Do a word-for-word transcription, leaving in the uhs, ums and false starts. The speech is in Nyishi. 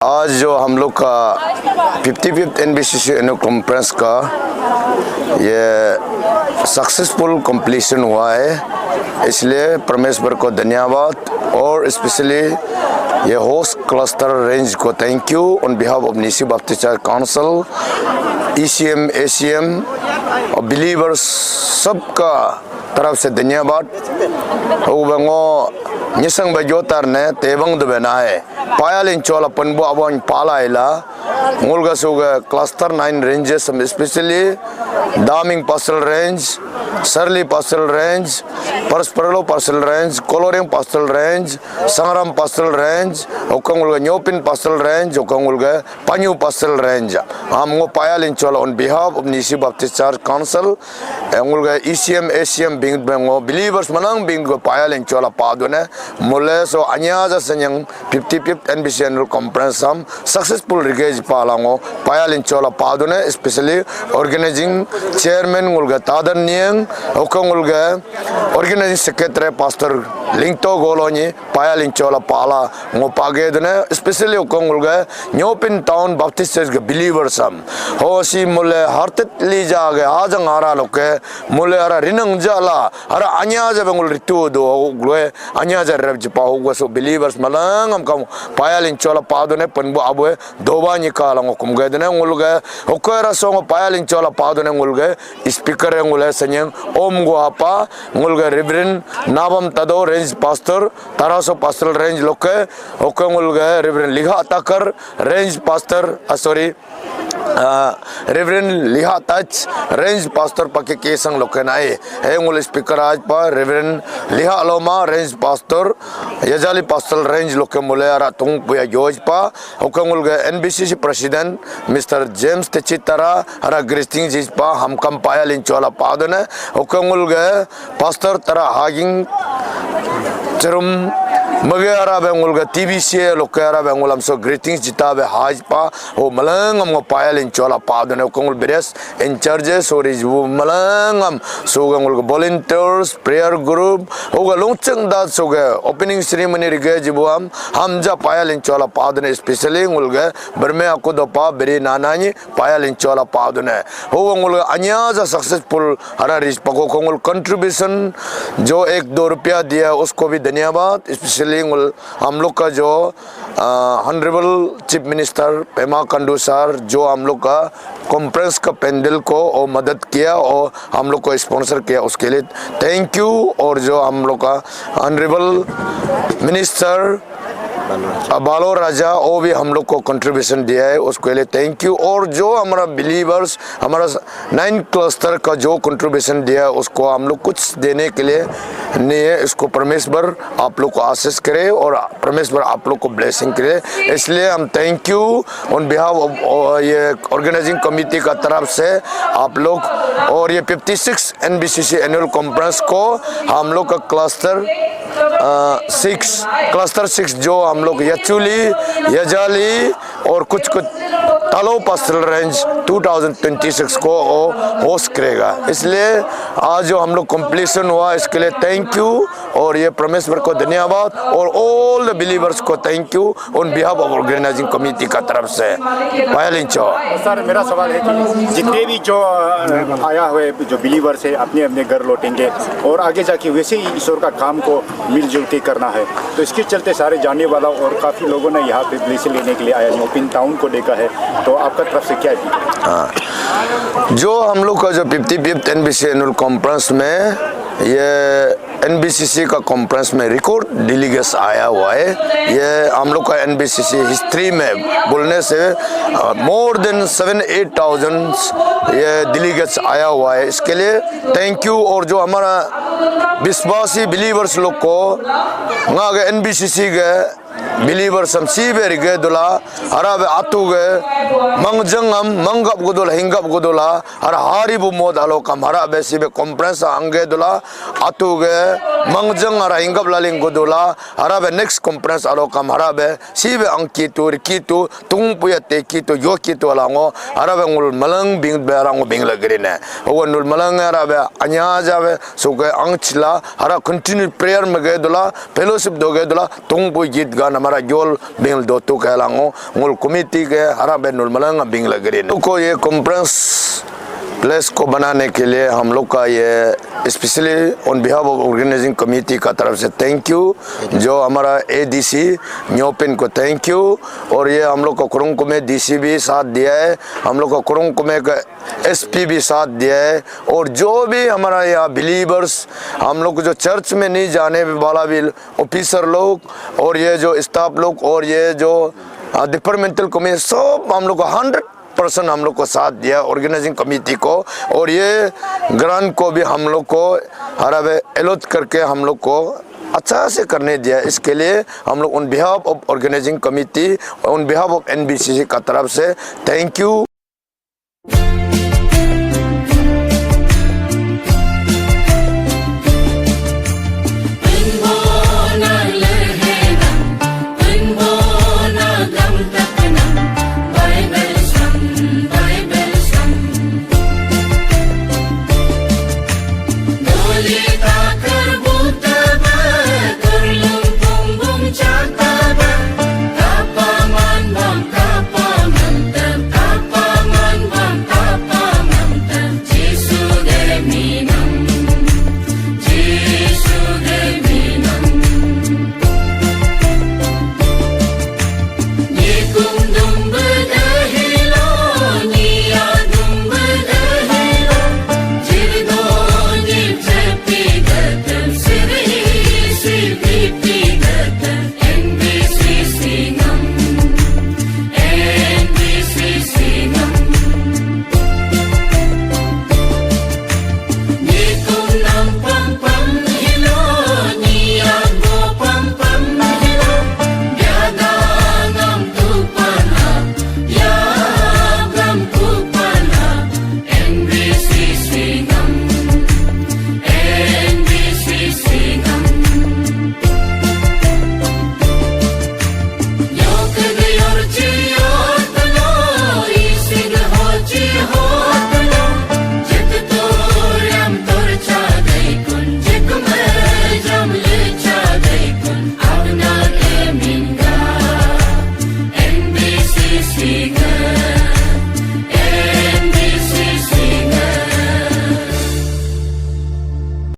आज जो हम लोग का fifty fifth NBCC annual conference का ये सक्सेसफुल कंप्लीशन हुआ है, इसलिए परमेश्वर को धन्यवाद। और स्पेशली ये होस्ट क्लस्टर रेंज को thank you on behalf of Nyishi Baptist Church Council, ECM, ACM और बिलीवर्स सबका तरफ से धन्यवाद। Ho bango nyisang ba jotar ne tebang du bena hai. Payalin chola penbu abon pala ila. Ngulga suga cluster nine ranges, um, especially Daming Pastoral Range, Sarli Pastoral Range, Parsparlo Pastoral Range, Koloriang Pastoral Range, Sangram Pastoral Range, okang ngulga Nyopin Pastoral Range, okang ngulga Panyu Pastoral Range. Am ngo payalin chola on behalf of Nyishi Baptist Church Council, eh, ngulga ecm, acm bing bengo believers manang bing go payalin chola padune. Mule so anya ja senyang fifty fifth NBC annual conference am successful rigej palango payalin chola padune, especially organizing chairman ngulga Tadan Niang, okang ngulga organizing secretary Pastor Lingto Goloni payalin chola pala ngo page dune, especially okang ngulga Nyopin Town Baptist Church ga believers am. Ho si mule heartedly ja ga ajang ara loke mule ara rinang jala ara anya ja bengul ritu do gulwe anya ja rep jipa ho so believers malang am kam payalin chola padune penbu abue doba ni ka lango kum ga dune ngulga okera songo payalin chola padune ngulga speaker ngule senyang om go apa ngulga Reverend Nabam Tado, Range Pastor, Taraso Pastoral Range loke, oke ngulga Reverend Liha Takar, Range Pastor, ah, sorry, ah, Reverend Liha Taj, Range Pastor pake kesang loke nai. He ngul speaker aj pa Reverend Liha Loma, Range Pastor, Yajali Pastoral Range loke mule ara tung puya joj pa, oke ngulga NBCC President Mister James Techitara, ara greeting jis pa, hamkam payalin chola padune, oke ngulga Pastor Tara Haging Cherum mage ara be ngulga TBCA loke ara be ngulam so greetings jita be haj pa, ho malang am ngo payalin chola padune, okang ngul beres in charges, so ri jibu malang am, so ga ngulga volunteers, prayer group, ho ga longcheng dat so ga opening ceremony rige jibu am, hamja payalin chola padune, especially ngulga berme aku dopa beri nanani payalin chola padune. Ho ngul anya ja successful hara ris pako ko ngul contribution jo ek do rupiya diya usko bhi dhanyavad, especially ngul hum log ka jo, ah, Honorable Chief Minister Pema Khandu sir jo hum log ka conference ka pandal ko aur madad kiya aur hum log ko sponsor kiya uske liye thank you, aur jo hum log ka Honorable Minister अ, बालो राजा, वो भी हम लोग को कंट्रीब्यूशन दिया है, उसके लिए थैंक यू। और जो हमारा बिलीवर्स, हमारा नाइन क्लस्टर का जो कंट्रीब्यूशन दिया है, उसको हम लोग कुछ देने के लिए नहीं है, इसको परमेश्वर आप लोग को आशीष करे और परमेश्वर आप लोग को ब्लेसिंग करे। इसलिए हम thank you on behalf of, uh, ये ऑर्गेनाइजिंग कमेटी का तरफ से आप लोग और ये fifty six NBCC annual conference को हम लोग का cluster uh, six, cluster six जो हम लोग यचुली, यजाली और कुछ कुछ Talo pastoral range two thousand twenty six को वो होस्ट करेगा। इसलिए आज जो हम लोग कंप्लीशन हुआ, इसके लिए थैंक यू। और ये परमेश्वर को धन्यवाद और ऑल द बिलीवर्स को thank you on behalf of organising committee का तरफ से। पायलिंचो। सर, मेरा सवाल है कि जितने भी जो, अ, आया हुए जो बिलीवर्स है, अपने अपने घर लौटेंगे और आगे जाके वैसे ही ईश्वर का काम को मिलजुल के करना है। तो इसके चलते सारे जाने वाला और काफ़ी लोगों ने यहाँ पे ब्लेसिंग लेने के लिए आया, न्योपिन टाउन को देखा है, तो आपका तरफ से क्या है? हाँ, जो हम लोग का जो fifty fifth NBC annual conference में ये एनबीसीसी का कॉन्फ्रेंस में रिकॉर्ड डेलीगेट्स आया हुआ है। ये हम लोग का एनबीसीसी हिस्ट्री में बोलने से, uh, more than seven eight thousand ये डेलीगेट्स आया हुआ है। इसके लिए थैंक यू। और जो हमारा विश्वासी बिलीवर्स लोग को, nga ga NBCC ga believers am sibe rige dula, harabe atu ge mangjang am manggap gudula, hinggap gudula, hara hari bu mod alo kam harabe sibe conference angge dula, atu ge mangjang hara hinggap laling gudula, harabe next conference alo kam harabe sibe angki tu, riki tu, tung puya teki tu, yoki tu alango, harabe ngul malang bing berang bing lagrine. Owa nul malang harabe anya jabe suge angchila, hara continue prayer mege dula, fellowship doge dula, tung pu git ga हमारा जोल बिंगल दोतु कहलांगो, ngul committee ke harap be nul malang बिंगल गरीन। को ये conference place को बनाने के लिए हम लोग का ये specially on behalf of organizing committee का तरफ से thank you। जो हमारा एडीसी न्योपिन को thank you। और ये हम लोग को कुरुंग कुमे डीसी भी साथ दिया है, हम लोग को कुरुंग कुमे का एसपी भी साथ दिया है। और जो भी हमारा यहाँ बिलीवर्स, हम लोग को जो चर्च में नहीं जाने वाला भी ऑफिसर लोग, और ये जो स्टाफ लोग, और ये जो डिपार्टमेंटल कमिटी, सब हम लोग को हंड्रेड परसेंट हम लोग को साथ दिया ऑर्गेनाइजिंग कमेटी को। और ये ग्रांट को भी हम लोग को हराबे अलॉट करके हम लोग को अच्छा से करने दिया। इसके लिए हम लोग on behalf of organizing committee, on behalf of NBCC का तरफ से thank you।